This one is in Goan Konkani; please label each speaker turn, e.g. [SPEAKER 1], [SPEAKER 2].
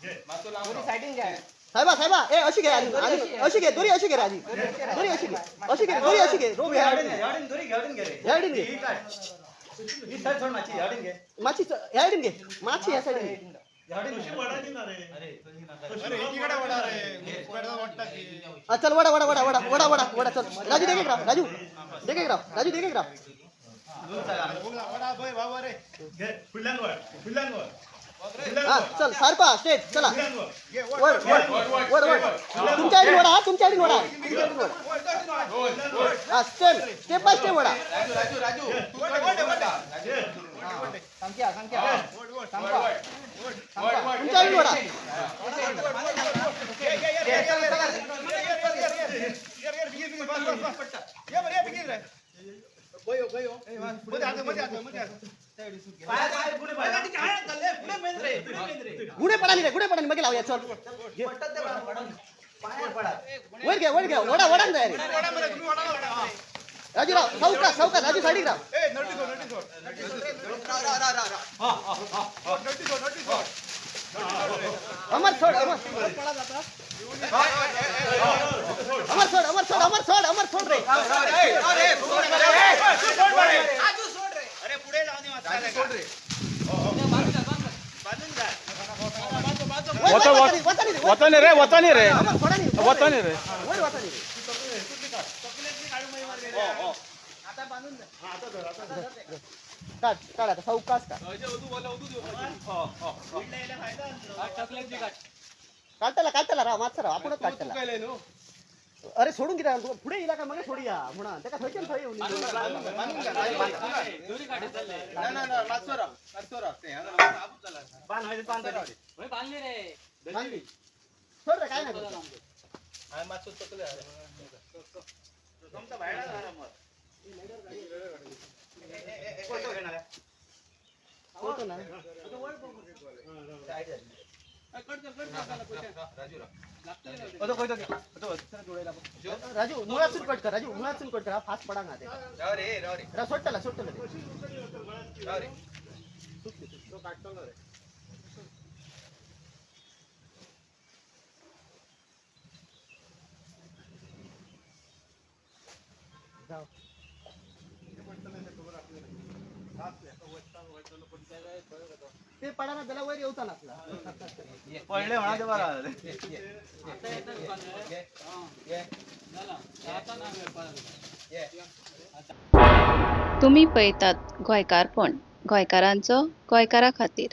[SPEAKER 1] सायडीन घे.
[SPEAKER 2] साहेबा साहेबा ए अशी घे आनी आनी अशी घे दोरी अशी घे राजी दोरी अशी घे अशी घे दोरी अशी घे रोप ह्या सायडीन घे.
[SPEAKER 3] दोरी घेवडीन घे रे.
[SPEAKER 2] ह्या सायडीन घे.
[SPEAKER 3] ही काढ. ही साईड सोड मातशी, ह्या वटेन घे.
[SPEAKER 2] माची ह्या सायडीन घे माची ह्या सायडीन घे.
[SPEAKER 3] ह्या वटेन घे.
[SPEAKER 4] अरे एकीकडे वडा रे वडा की.
[SPEAKER 2] हा, चल वडा वडा वडा वडा वडा वडा वडा चल राजू देखे राव राजू देखे राव राजू देखे राव.
[SPEAKER 4] वडा भय बाबा रे.
[SPEAKER 5] घे फुडल्यान वळ फुडल्यान वळ फुडल्यान
[SPEAKER 2] हा
[SPEAKER 5] वळ
[SPEAKER 2] चल सारपा स्टेज चला.
[SPEAKER 5] फुडल्यान वळ.
[SPEAKER 2] वड वड वड वड तुमच्या आयडीन वडा हा तुमच्या आयडीन वडा तुमच्या आयडीन वडा. हा स्टेप स्टेप बाय स्टेप वडा.
[SPEAKER 6] राजू राजू राजू तू
[SPEAKER 4] वड, वड, वड.
[SPEAKER 5] घे.
[SPEAKER 1] सामक्या सामक्या.
[SPEAKER 6] वड वड वड.
[SPEAKER 2] तुमच्या आयडीन वडा.
[SPEAKER 4] ये, ये, ये, ये, ये, ये, ये, ये, ये, ये, बिगीन, बिगीन, बस, बस, बस, पट्टा. ये बरं, ये बिगीन रे. मध्ये हात, मध्ये हात, मध्ये हात.
[SPEAKER 3] पाय, पाय, पुढे पाय. पुढे मेन रे, पुढे मेन रे.
[SPEAKER 2] गुडे पडा रे गुडे पडा मग लावूया चल.
[SPEAKER 1] पडतात ते पडा. पायार पडा.
[SPEAKER 2] वर घे वर घे वडा वडा जाय रे.
[SPEAKER 4] वडा मरे, तुम्ही वडा वडा. हा.
[SPEAKER 2] राजू राव सावकाश सावकाश राजू साईडीक राव.
[SPEAKER 4] ए, नळटी सोड, नळटी सोड. नळटी सोड, नळटी सोड.
[SPEAKER 2] अमर सोड अमर अमर सोड अमर सोड अमर सोड अमर सोड रे.
[SPEAKER 3] अरे पुढे जाऊ दे मातसा.
[SPEAKER 6] सोड रे.
[SPEAKER 2] वर, वर, वतानी, वतानी रे, वर.
[SPEAKER 7] वतानी रे वतानी रे
[SPEAKER 2] अमर सोडा नी, वर
[SPEAKER 7] वतानी रे.
[SPEAKER 2] वर वतानी रे. काढ काढ आता सावकाश काढ. काढताला काढताला राव मातसा राव आपणच काढताला. अरे सोडून किती पुढे येईल का मग सोडूया म्हणा त्याका थंयच्यान थंय येऊन
[SPEAKER 6] ना ना ना मातसो राव मातसो राव ते हांगा आबूत जाला.
[SPEAKER 3] बांध, हळद बांध रे.
[SPEAKER 2] सोड रे काय नाही करत.
[SPEAKER 3] हा, मातसो चकले अरे. तुमचा बाहेर आला मग. फोटो घेणार आहे.
[SPEAKER 2] होतो ना.
[SPEAKER 3] होतो, होतो, होतो, होतो.
[SPEAKER 2] राजू मुळातून कट कर राजू मुळातून कट कर हा फास्ट पडा ना ते.
[SPEAKER 6] राव रे राव रे
[SPEAKER 2] राव सोडताला सोडताला ते.
[SPEAKER 6] राव रे.
[SPEAKER 2] जाऊ. ते पडा ना त्याला वर येऊचा नसला.
[SPEAKER 3] पडले म्हणा ते बरं झालं.
[SPEAKER 8] तुमी पळयतात गोंयकारपण, गोंयकारांचो गोंयकारा खातीर.